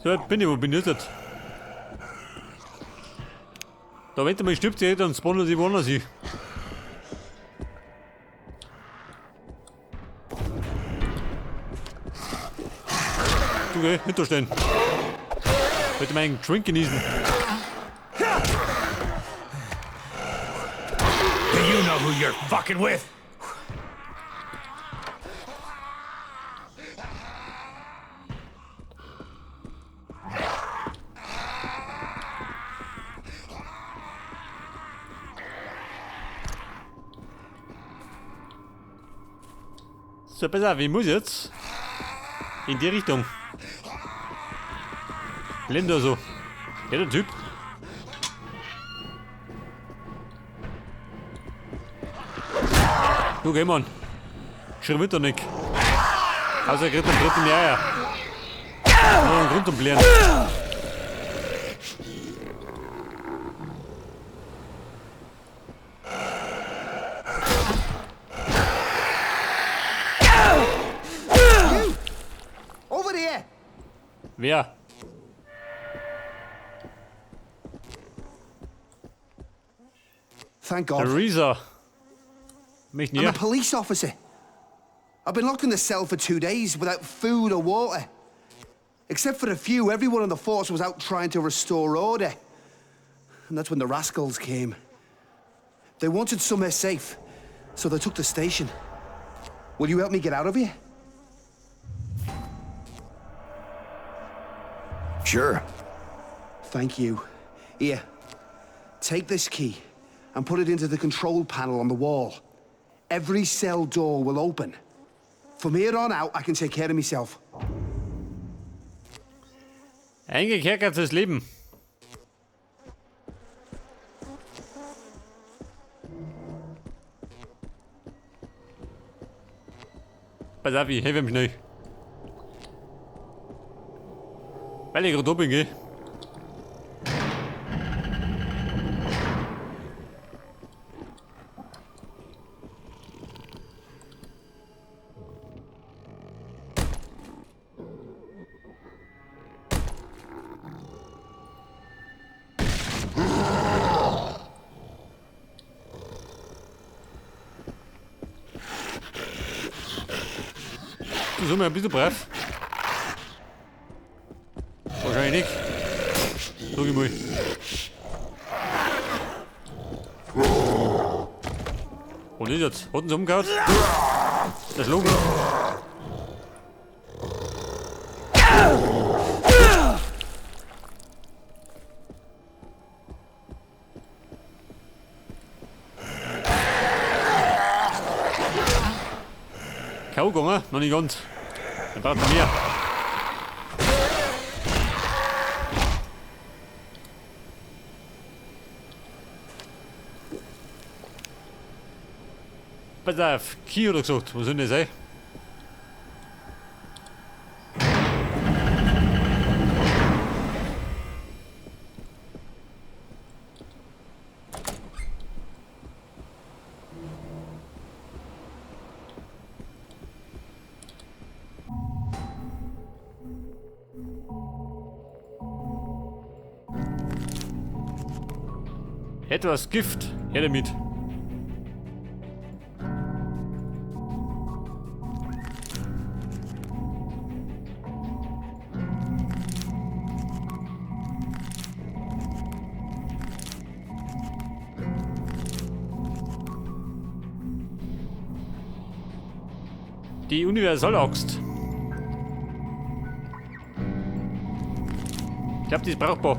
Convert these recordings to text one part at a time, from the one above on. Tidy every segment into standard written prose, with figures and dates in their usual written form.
So, jetzt bin ich, wo bin ich jetzt? Da wenn du mal stirbt, dann spawnen sie woanders hin. Du geh, hinterstehen. Heute meinen Drink genießen. Do you know who you're fucking with? So, pass auf, ich muss jetzt in die Richtung. Linda so. Ja, der Typ. Du, geh, Mann. Schreib mit nicht. Also, er kriegt den dritten Jahr. Ja. Noch einen Grund zum Blären. Over here! Wer? Thank God. Theresa. Mich I'm a näher. police officer. I've been locked in the cell for 2 days without food or water. Except for a few, everyone on the force was out trying to restore order. And that's when the rascals came. They wanted somewhere safe, so they took the station. Will you help me get out of here? Sure. Thank you. Here, take this key and put it into the control panel on the wall. Every cell door will open. From here on out, I can take care of myself. Eingekerkertes Leben. Pass auf, ich helfe ihm schnell. Weil ich gerade da bin, gell? Du Summe, bist du brav? Wahrscheinlich nicht. Sag ich mal. Und ist jetzt? Hat uns umgehauen? Der Schlugen. K.O. gegangen? Noch nicht ganz. Dann braucht er mehr. Pass auf, Key oder gesagt, was soll denn das sein? Etwas Gift, her damit. Die Universalaxt. Ich glaube, die ist brauchbar.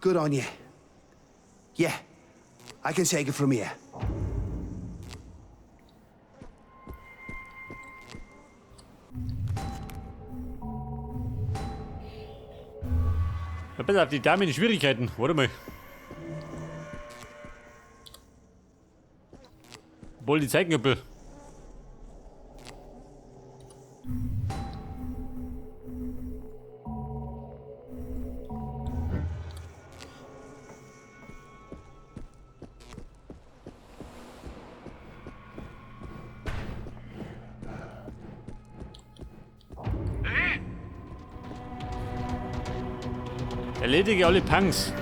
Good on you. Yeah, I can take it from here. Ja, pass auf, die Dame in Schwierigkeiten. Warte mal. Obwohl, die zeigen ein bisschen. Erledige alle Punks.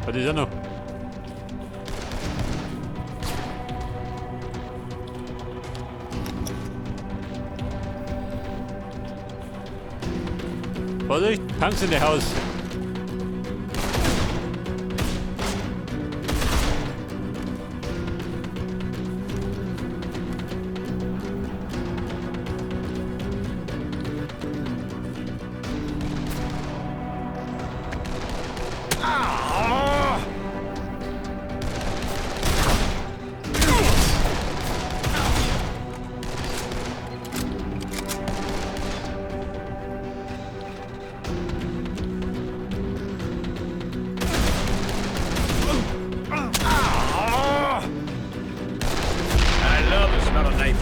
Was ist ja noch? Vorsicht, Punks in der Haus.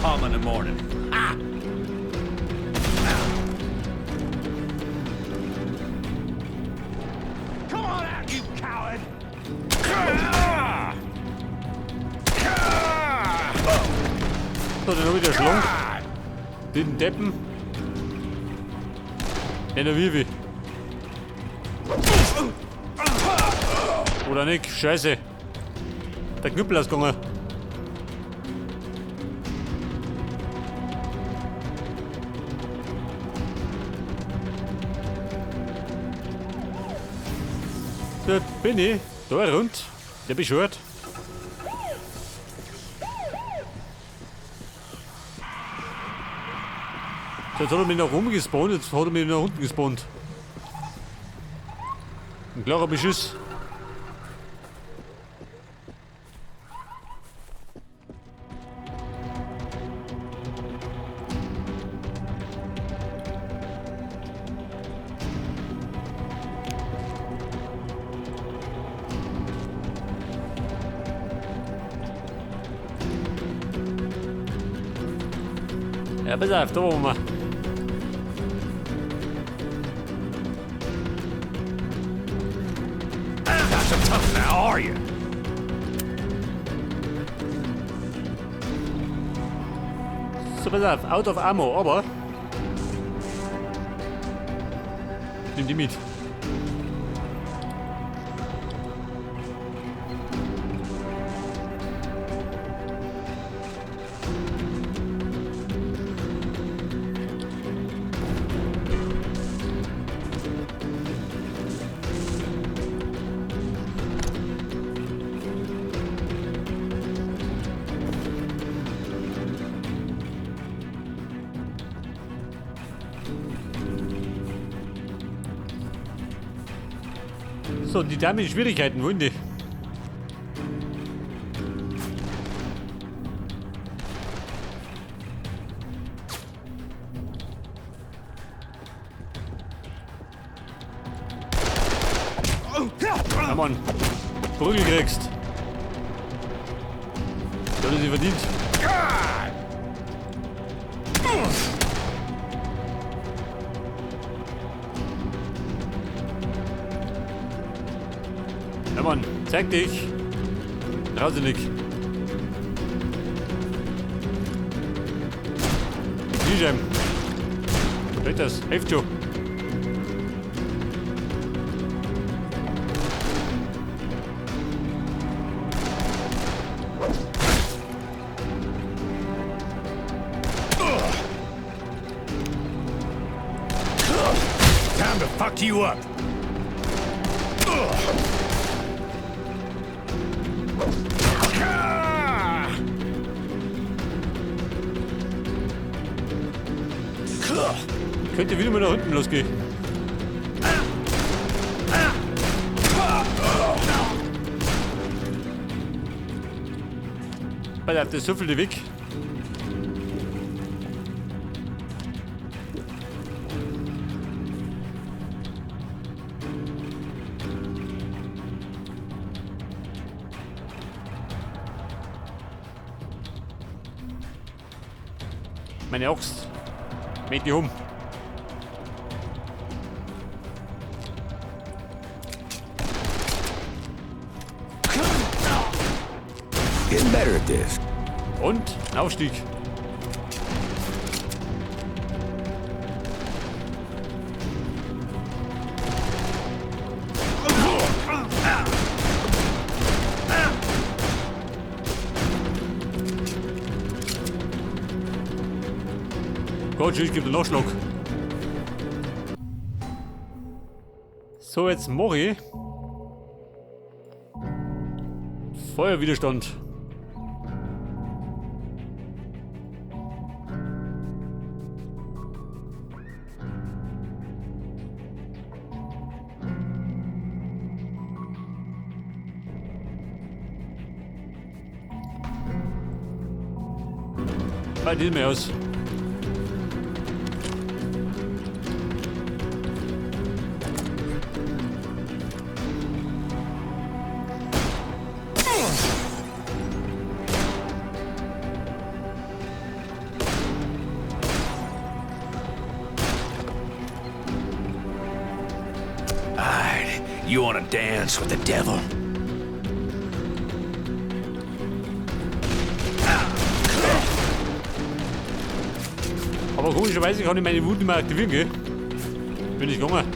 Napalm in the morning. Ah! Come on out, you coward! So, dann wieder Schlong. Den Deppen. Ja, wie. Oder nicht? Scheiße. Der Knüppel ist gegangen. Da bin ich. Da rund. Der beschwört. So, jetzt hat er mich nach oben gespawnt, jetzt hat er mich nach unten gespawnt. Ein klarer Beschuss. Ja, pass auf, da wollen wir. Not so tough now, are you? So, pass auf, out of ammo, aber nimm die mit. So, die Dame in Schwierigkeiten, wollen die? Ja, Mann. Prügel kriegst. Das hat sie verdient. Ja, Mann, zeig dich. Draußen nicht. Kniescheiben. Das hilft schon. Time to fuck you up. Könnte wieder mal nach hinten losgehen. Pass auf, das süffelt weg. Meine Axt. Mäht die um. Getting better at this. Und ein Aufstieg. Oh, tschüss, gibt einen Nachschlag. So, jetzt mach ich. Feuerwiderstand. Bei diesem aus. You wanna dance with the devil? Aber komischerweise kann ich meine Wut nicht mehr aktivieren, gell? Bin ich gegangen.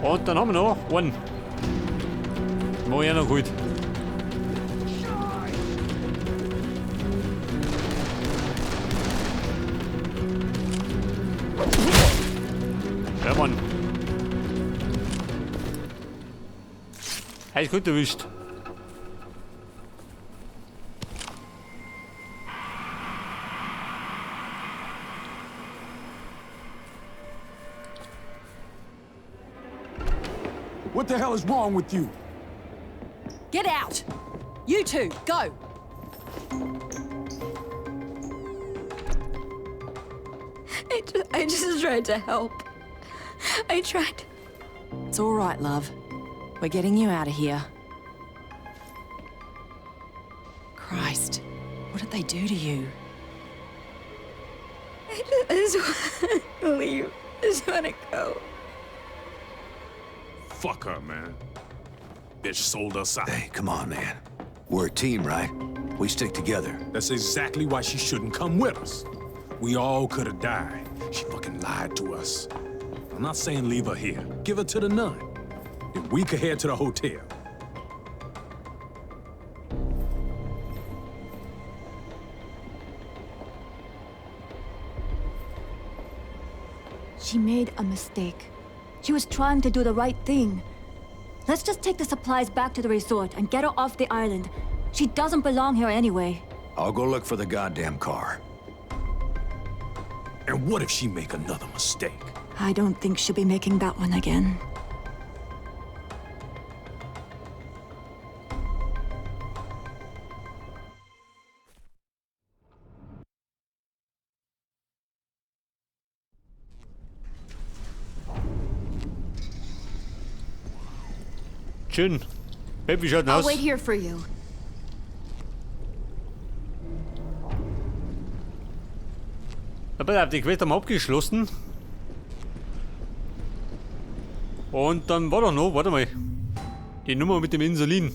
Und dann haben wir noch einen. Mach ich auch noch gut. Ja, Mann. Hey, ist gut erwischt. What the hell is wrong with you? Get out! You two, go! I just tried to help. I tried. It's all right, love. We're getting you out of here. Christ, what did they do to you? I just want to leave. I just want to go. Fuck her, man. Bitch sold us out. Hey, come on, man. We're a team, right? We stick together. That's exactly why she shouldn't come with us. We all could have died. She fucking lied to us. I'm not saying leave her here. Give her to the nun. Then we could head to the hotel. She made a mistake. She was trying to do the right thing. Let's just take the supplies back to the resort and get her off the island. She doesn't belong here anyway. I'll go look for the goddamn car. And what if she make another mistake? I don't think she'll be making that one again. Schön. Babe, wie schaut denn I'll aus? wait here for you. Na, pass auf, die Quest haben wir abgeschlossen. Und dann war doch noch, warte mal, die Nummer mit dem Insulin.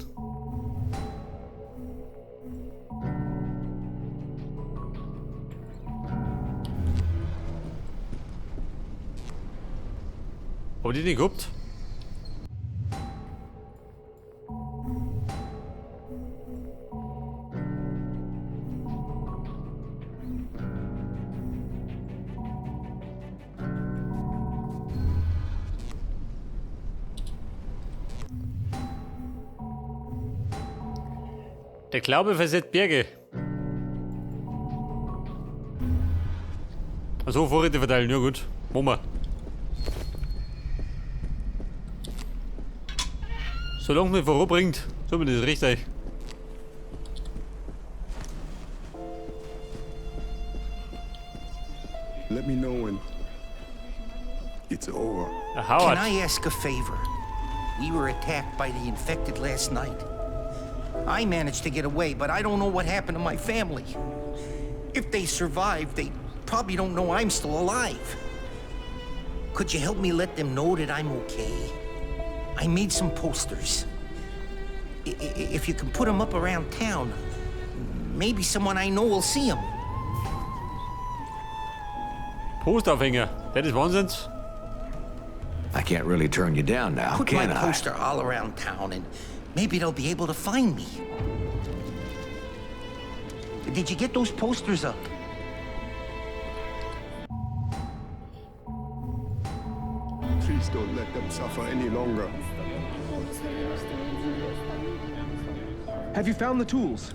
Hab ich die nicht gehabt? Der Glaube versetzt Berge. Also Vorräte verteilen, ja gut. Machen wir. Solange man voranbringt, so mir das recht euch. Let me know when it's over. Howard. Can I ask a favor? We were attacked by the infected last night. I managed to get away, but I don't know what happened to my family. If they survived, they probably don't know I'm still alive. Could you help me let them know that I'm okay? I made some posters. If you can put them up around town, maybe someone I know will see them. Posteraufhänger. That is Wahnsinns. I can't really turn you down now, Put can my I? poster all around town, and maybe they'll be able to find me. Did you get those posters up? Please don't let them suffer any longer. Have you found the tools?